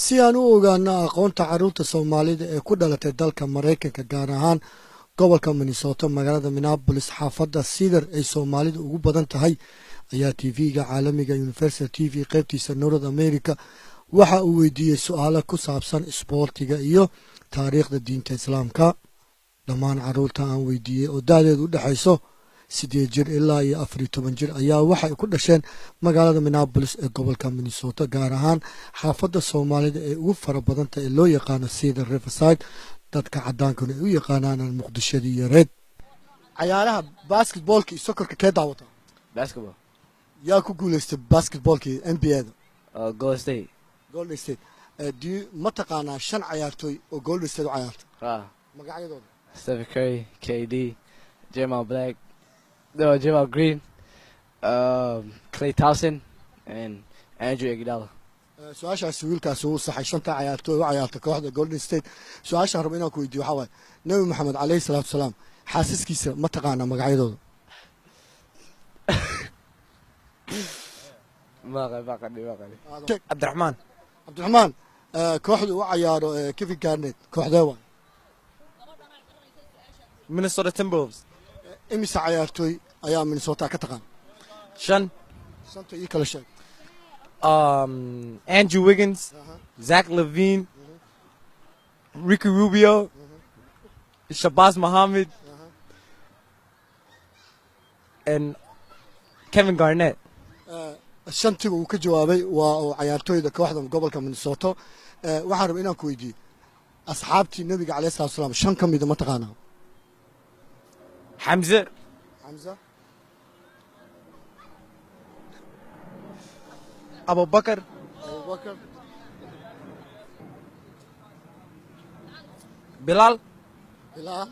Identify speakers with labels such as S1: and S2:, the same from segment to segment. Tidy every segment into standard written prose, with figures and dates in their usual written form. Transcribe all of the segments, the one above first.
S1: Si aan u ogaano aqoonta carruurta Soomaalida ee ku dhalatay dalka Maraykanka, gaar ahaan gobolka Minnesota, magaalada Minneapolis, xaafadda Cedar ay Soomaalida ugu badan tahay, ayaa TV-ga caalamiga Universal TV qaybtiisa North America waxa uu weydiiyey su-aalo ku saabsan isboortiga iyo taariikhda diinta Islaamka. Dhammaan carruurta aan weydiiyey oo da'deedu u dhexayso 8 jir ilaa iyo 14 jir ayaa waxay ku dhasheen magaalada Minneapolis ee gobolka Minnesota, gaar ahaan xaafadda Soomaalida ee ugu fara badanta ee loo yaqaano Cedar Riverside, dadka cadaankuna ay u yaqaanaan Muqdishadii yareed. Cayaaraha basketballka iyo soccerka kee daawata?
S2: Basketball.
S1: Yaa ku guuleystay basketballkii NBA da?
S2: Golden State.
S1: Golden State. Ma taqaanaa shan cayaartooy oo Golden State u cayaarta?
S2: Ah.
S1: Magacyadooda?
S2: Stephen Curry, KD, Draymond Black, no, Draymond Green, Klay Thompson, and Andrew Iguodala.
S1: Su-aashaasi wiilkaasi wuu saxay, shanta cayaartooy u cayaarta kooxda Golden State. Su-aashaan rabo inaan ku weydiiyo waxaa waaye, Nebi Maxamed calayhi salaatu wasalaam xaasaskiisa ma taqaanaa magacyadooda?
S2: Ma qani.
S3: Cabdiraxmaan.
S1: Cabdiraxmaan, kooxda u cayaaro Kevin Garnett kooxdee waay?
S3: Minnesota Timberwolves.
S1: Imise cayaartooy ayaa Minnesota ka taqaan?
S3: Shan.
S1: Shanta ii kala sheeg.
S3: Andrew Wiggins, Zach LaVine, Ricky Rubio, Shabazz Muhammad, and Kevin Garnett.
S1: Shantiga uu ka jawaabay waa oo cayaartooyda kooxda gobolka Minnesota. Waxaan rabay inaan ku weydiiyo, asxaabtii Nebiga calayhi salatu wasalaam shan ka mida ma taqaanaa?
S3: Hamza,
S1: Xamza.
S3: Abu Bakr,
S1: Abubakar.
S3: Bilal,
S1: Bilaal.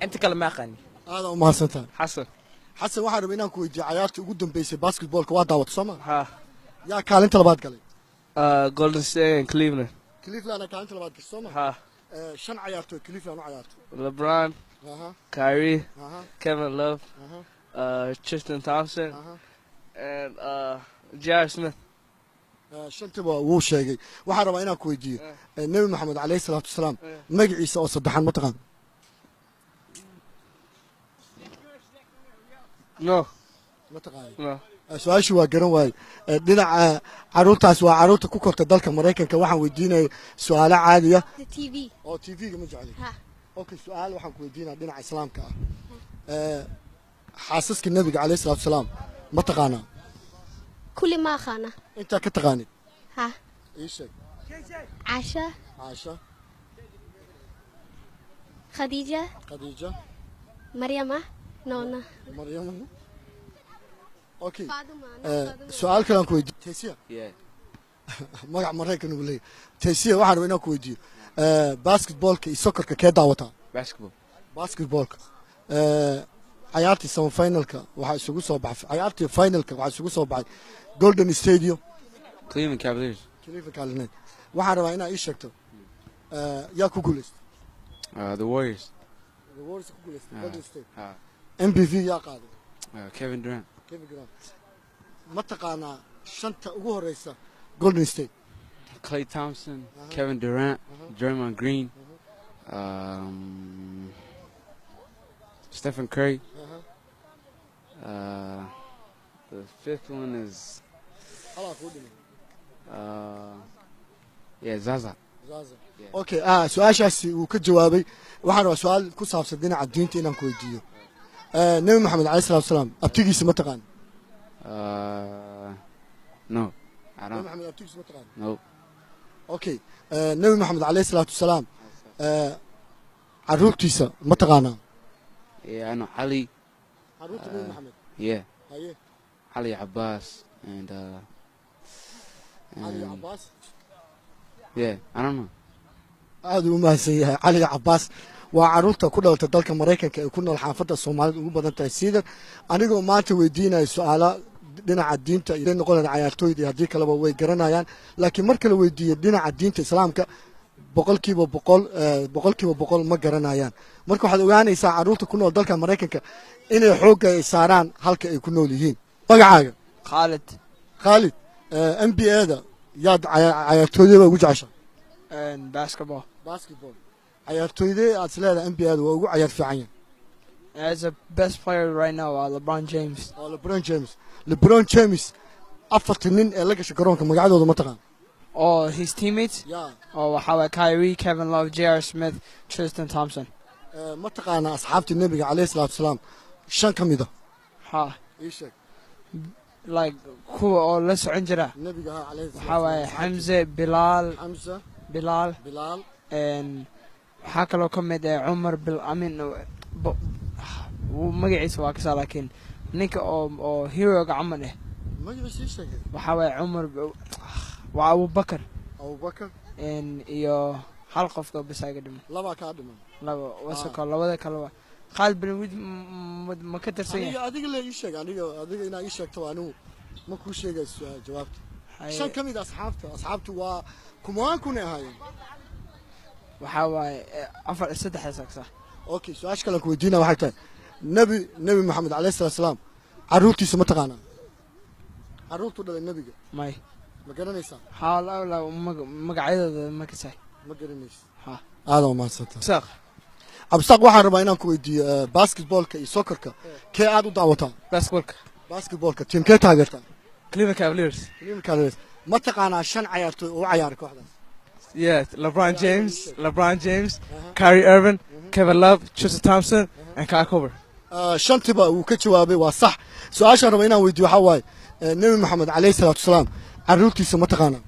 S3: Inta kale ma aqaani.
S1: Aada u mahadsantahay.
S4: Xasan.
S1: Xasan, waxaan rabay inaan ku weydiiyo, cayaartii ugu dambeysay basketballka waa daawata, soo ma?
S4: Ha.
S1: Yaa kaalinta labaad galay?
S4: Golden State and Cleveland.
S1: Cleveland kaalinta labaad gashay, soo ma?
S4: Ha.
S1: Shan cayaartooy Cleveland u cayaartay.
S4: LeBron, Kyrie, Kevin Love, Tristan Thompson, and J.R. Smith.
S1: Shantiba wuu sheegay. Waxaan rabaa inaan ku weydiiyo, Nebi Maxamed calayhi salaatu wasalaam magaciisa oo saddexan ma taqaan?
S4: No.
S1: Ma taqaani?
S4: No.
S1: Su-aashii waa garan waaye. Dhinaca caruurtaas waa caruurta ku korta dalka Maraykanka. Waxaan weydiinaya su-aalo caadiya.
S5: The TV.
S1: Oo TV-ga ma jecli?
S5: Ha.
S1: Okay, su-aal waxaan ku weydiinaya dhinaca Islaamka ah. Xaasaska Nebiga calayhi salaatu wasalaam ma taqaanaa?
S5: Kulli ma aqaana.
S1: Intaa ka taqaanid?
S5: Ha.
S1: Ii sheeg.
S5: Caasha,
S1: Caasha.
S5: Khadiija,
S1: Khadiija.
S5: Maryama, no.
S1: Maryam, okay.
S5: Faaduma.
S1: Su-aal kale aan ku weydiiyo, Taysiya.
S2: Yeah.
S1: Magac Maraykan uu leeyahay Taysiya. Waxaan rabaa inaan ku weydiiyo, basketballka iyo soccerka kee daawataa?
S2: Basketball.
S1: Basketballka, cayaartii semifinalka waxaa isugu soo baxay, cayaartii finalka waxaa isugu soo baxay Golden Stadium.
S2: Cleveland Cavaliers.
S1: Cleveland Cavaliers. Waxaan rabaa inaad ii sheegto, yaa ku guuleystay?
S2: The Warriors.
S1: The Warriors ku guuleystay. Golden State.
S2: Ha.
S1: MVP yaa qaaday?
S2: Kevin Durant.
S1: Kevin Durant. Ma taqaanaa shanta ugu horeysa Golden State?
S2: Klay Thompson, Kevin Durant, Draymond Green, Stephen Curry. The fifth one is
S1: Halaa kuu dhimay.
S2: Yeah, Zaza.
S1: Zaza. Okay, su-aashaasi uu ka jawaabay. Waxaan rabaa su-aal ku saabsan dhinaca diinta inaan ku weydiiyo. Nebi Maxamed calayhi salatu wasalaam abtigiisa ma taqaan?
S2: No, I
S1: Nebi
S2: don't.
S1: Maxamed abtigiisa ma taqaan?
S2: No.
S1: Okay, Nebi Maxamed calayhi salaatu wasalaam caruurtiisa ma taqaanaa?
S2: Yeah, I know Ali.
S1: Caruurta Nebi Maxamed.
S2: Yeah,
S1: Haye.
S2: Ali, Abbas, and
S1: Cali.
S2: and
S1: Cabaas.
S2: Yeah, I don't know.
S1: Aada uu mahadsan yahay. Cali, Cabaas waa caruurta ku dhalatay dalka Maraykanka ee ku nool xaafadda Soomaalida ugu badan tahay Cedar. Anigoo maanta weydiinaya su-aala dhinaca diinta iyo noqon lahayd cayaartooyda iyo haddii kaleba way garanayaan, laakiin marka la weydiiyo dhinaca diinta Islaamka 100%, 100% ma garanayaan. Marka waxaad ogaanaysaa caruurta ku nool dalka Maraykanka inay xoogga ay saaraan halka ay ku nool yihiin. Magacaaga?
S3: Khalid.
S1: Khaalid, NBA da Yaad cayaartooydee baa ugu jecesha?
S6: And basketball.
S1: Basketball. Cayaartooydee aad is leedahay NBA da waa ugu cayaar fiican yahay?
S6: As a best player right now, LeBron James.
S1: Oo LeBron James. LeBron James afarta nin ee la gasha garoonka magacyadooda ma taqaan?
S6: Oh, his teammates?
S1: Yeah.
S6: Oh, how about Kyrie, Kevin Love, J.R. Smith, Tristan Thompson.
S1: Ma taqaanaa asxaabtii nebiga calayhi salaatu wasalaam shan ka mid a?
S6: Ha.
S1: Ii sheeg.
S6: Like kuwa oo la socon jira.
S1: Nebiga ha calayhi
S6: Waxaa waaye Hamze, Bilal,
S1: Hamza,
S6: Bilal,
S1: Bilal,
S6: and waxaa kaloo ka mid ah Cumar Bil, I mean, magaciisa waa kasaa, laakiin ninka oo hero-ga camal eh.
S1: Magaciisa ii sheegay.
S6: Waxaa waaye Cumar, waa Abubakar.
S1: Abubakar.
S6: And iyo hal qofka bas aga dhiman.
S1: Labaa kaa dhiman.
S6: Laba wasako, labada kale waa Khalid bin Walid, ma ka tirsan yahay?
S1: Adiga le ii sheeg, aniga adiga inaa ii sheegto, anigu ma kuu sheegay jawaabta. Shan ka mid asxaabta, asxaabtu waa kumaan kunay ahaayeen.
S6: Waxaa waaye afar, saddexdaas agsa.
S1: Okay, su-aasha kale aan ku weydiinaya waxay tahay nebi Maxamed calayhi salaatu salaam carruurtiisa ma taqaanaa? Carruurtuu dhalay nebiga.
S6: May.
S1: Ma garanaysaa?
S6: Haa, la magacyadooda ma kasay.
S1: Ma garanaysa?
S6: Ha.
S1: Aada u mahadsantaa.
S3: Saaq.
S1: Cabdisaaq, waxaan rabaa inaan ku weydiiyo basketballka iyo soccerka kee aad u daawataa?
S3: Basketballka.
S1: Basketballka teamkee taageertaa?
S3: Cleveland Cavaliers.
S1: Cleveland Cavaliers. Ma taqaanaa shan cayaartooy oo u cayaara kooxdaas?
S3: Yeah, LeBron James, LeBron James, Kyrie Irving, Kevin Love, Tristan Thompson, and Kyle Korver.
S1: Shantiba wuu ka jawaabay, waa sax. Su-aashaan raba inaan weydiiyo waxaa waaye nebi Maxamed calayhi salaatu wasalaam carruurtiisa ma taqaanaa?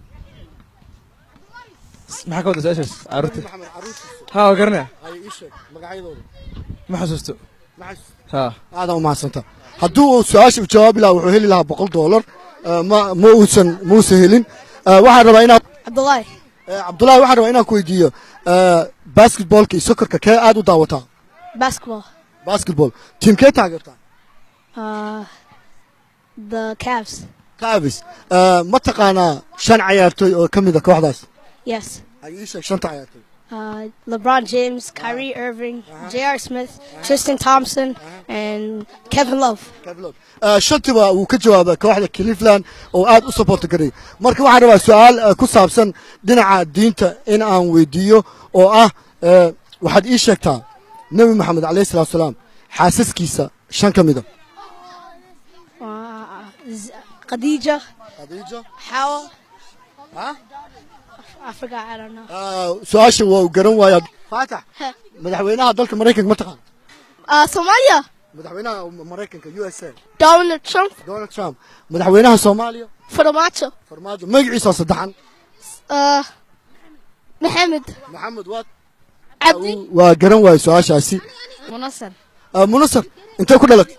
S3: Maxaa ka wada su-aashaas? Carruurta?
S1: Maxamed carruurtiisa.
S3: Ha, waa garanaya.
S1: Hay, ii sheeg magacyadooda.
S3: Ma xasuusto.
S1: Ma xasuusto?
S3: Ha.
S1: Aadan umahadsantaa. Haddii uu su-aasha u jawaabi lahaa wuxuu heli lahaa $100. Ma uusan muusan helin. Waxaan rabaa inaad
S5: Abdullahi.
S1: Cabdullahi, waxaan rabaa inaan ku weydiiyo basketballka iyo soccerka kee aad u daawataa?
S5: Basketball.
S1: Basketball teamkee taageertaa?
S5: The Cavs.
S1: Cavs. Ma taqaanaa shan cayaartooy oo ka mid a kooxdaas?
S5: Yes.
S1: Hay, ii sheeg shanta cayaartooy.
S5: LeBron James, Kyrie Irving, J.R. Smith, Tristan Thompson, and Kevin Love.
S1: Shantiba wuu ka jawaabay, kooxda Cleveland oo aad u support garay. Marka waxaan rabaa su-aal ku saabsan dhinaca diinta in aan weydiiyo oo ah waxaad ii sheegtaa nebi Maxamed calayhi salaatu salaam xaasaskiisa shan ka mida.
S5: Khadija,
S1: Khadiija.
S5: Hawa.
S1: Huh?
S5: I forgot. I don't know.
S1: Su-aasha waa uu garan waayaa. Faatax, madaxweynaha dalka Maraykanka ma taqaan?
S5: Somalia.
S1: Madaxweynaha Maraykanka, USA.
S5: Donald Trump.
S1: Donald Trump. Madaxweynaha Soomaaliya?
S5: Farmaajo.
S1: Farmaajo. Magaciisa oo saddexan?
S5: Mohammed.
S1: Maxamed waad
S5: Abdi.
S1: Waa garan waayo su-aashaasi.
S7: Munasar.
S1: Munasar, intee ku dhalatay?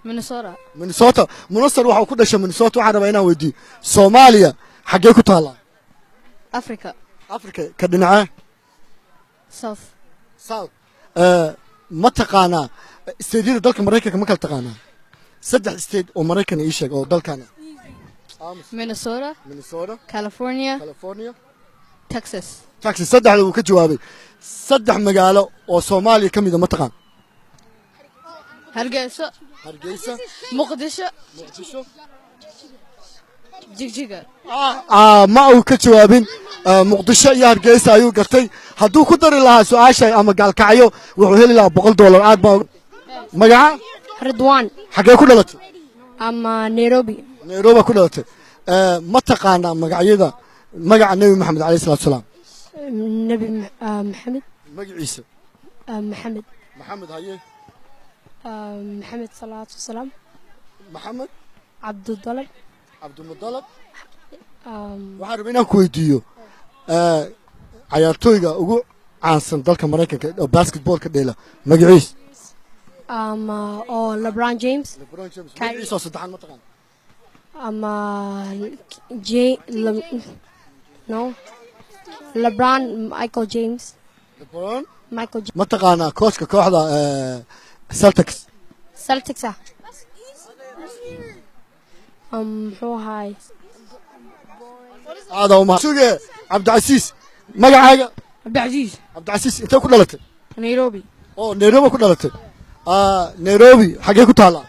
S7: Minnesota.
S1: Minnesota. Munasar waxa uu ku dhashay Minnesota. Waxaan rabaa inaan weydiiyo Soomaaliya xaggee ku taallaa?
S7: Africa.
S1: Africa ka dhinacee?
S7: South.
S1: South. Ma taqaanaa stateyada dalka Maraykanka? Ma kala taqaanaa? Saddex state oo Maraykan ii sheeg oo dalkana.
S7: Minnesota.
S1: Minnesota.
S7: California.
S1: California.
S7: Texas.
S1: Texas. Saddexda wuu ka jawaabay. Saddex magaalo oo Soomaaliya ka mida ma taqaan?
S7: Hargeysa.
S1: Hargeysa.
S7: Muqdisho.
S1: Muqdisho.
S7: Jigjiga.
S1: Ma uu ka jawaabin. Muqdisho iyo Hargeysa ayuu gartay. Hadduu ku dari lahaa su-aasha ama Gaalkacyo wuxuu heli lahaa $100. Aad baa magaca?
S5: Ridwan.
S1: Xaggee ku dhalatay?
S5: Nairobi.
S1: Nairobi ku dhalatay. Ma taqaanaa magacyada, magaca nebi Maxamed calayhi salaatu salaam?
S5: Nabi Maxamed.
S1: Magaciisa.
S5: Maxamed.
S1: Maxamed, haye.
S5: Maxamed salaatu wasalaam.
S1: Maxamed.
S5: Cabdudalab.
S1: Cabdimudalab. Waxaan rabaa inaan ku weydiiyo cayaartooyga ugu caansan dalka Maraykanka oo basketballka dheela magaciis?
S5: Oh, LeBron James.
S1: LeBron James. Magaciisa oo saddexan ma taqaan?
S5: J Le, no, LeBron Michael James.
S1: LeBron
S5: Michael James.
S1: Ma taqaanaa coachka kooxda Celtics?
S5: Celtics ah. Muxuu ahaay?
S1: Aada uma suge. Cabdicasiis, magacaaga?
S7: Cabdicasiis.
S1: Cabdicasiis, intee ku dhalatay?
S7: Nairobi.
S1: Oo Nairobi ku dhalatay. Nairobi xaggee ku taallaa?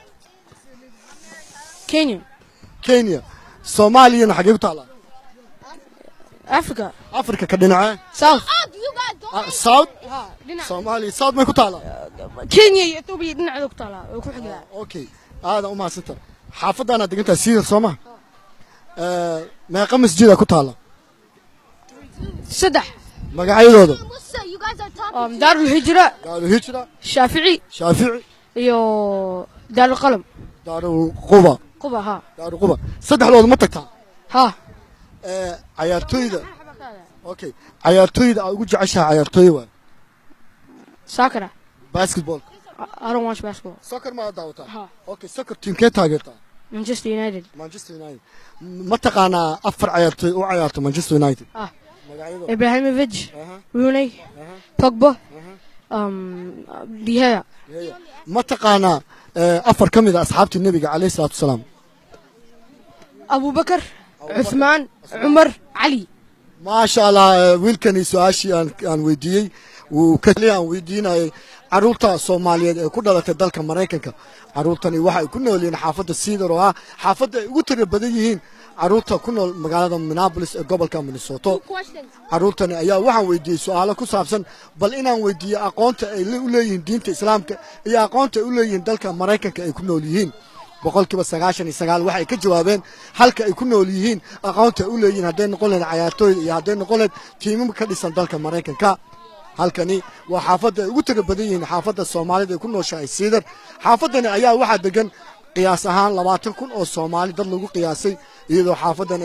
S7: Kenya.
S1: Kenya. Soomaaliyana xaggee ku taallaa?
S7: Africa.
S1: Africa ka dhinacee?
S7: South.
S1: South. Soomaaliya South may ku taalaa?
S7: Kenya iyo Ethiopia dhinacooda ku taalaa, way ku xigaa.
S1: Okay, aada u mahadsanta. Xaafaddaanaad degantahay, Cedar, soo ma? Meeqa masjida ku taala?
S7: Saddex.
S1: Magacyadooda?
S7: Daarul Hijra.
S1: Daarul Hijra.
S7: Shaafici.
S1: Shaafici.
S7: Iyo Daarul Qalam.
S1: Daarul Quba.
S7: Quba, ha.
S1: Daarul Quba. Saddexdooda ma tagtaa?
S7: Ha.
S1: Cayaartooyda, okay, cayaartooyda aad ugu jeceshahay, cayaartooy waay?
S7: Soccer.
S1: Basketball?
S7: I don't watch basketball.
S1: Soccer ma daawataa?
S7: Ha.
S1: Okay, soccer teamkee taageertaa?
S7: Manchester United.
S1: Manchester United. Ma taqaanaa afar cayaartooy u cayaarto Manchester United?
S7: Ah.
S1: Magacyadooda?
S7: Ibrahimovic, Rooney, Pogba, De Gea.
S1: Ma taqaanaa afar ka mid a asxaabtii Nebiga caleyhi salaatu wasalaam?
S7: Abu Bakr, Uthman, Umar, Ali.
S1: Maasha Allah. Wiilkani su-aashii aan weydiiyey wuu ka aan weydiinayay caruurta Soomaaliyeed ee ku dhalatay dalka Maraykanka. Caruurtani waxay ku nool yihiin xaafadda Cedar, oo ah xaafadda ay ugu tiro badan yihiin caruurta ku nool magaalada Minneapolis ee gobolka Minnesota. Caruurtani ayaa waxaan weydiiyey su-aalo ku saabsan bal inaan weydiiyo aqoonta ay u leeyihiin diinta Islaamka iyo aqoonta ay u leeyihiin dalka Maraykanka ay ku nool yihiin. 99% waxay ka jawaabeen halka ay ku nool yihiin, aqoonta ay u leeyihiin, hadday noqon lahayd cayaartooyda iyo hadday noqon lahayd tiimam ka dhisan dalka Maraykanka. Halkani waa xaafadda ay ugu tiro badan yihiin xaafadda Soomaalida ay ku nooshahay, Cedar. Xaafaddani ayaa waxaa degan qiyaas ahaan 20,000 oo Soomaali dad lagu qiyaasay, iyadoo xaafaddani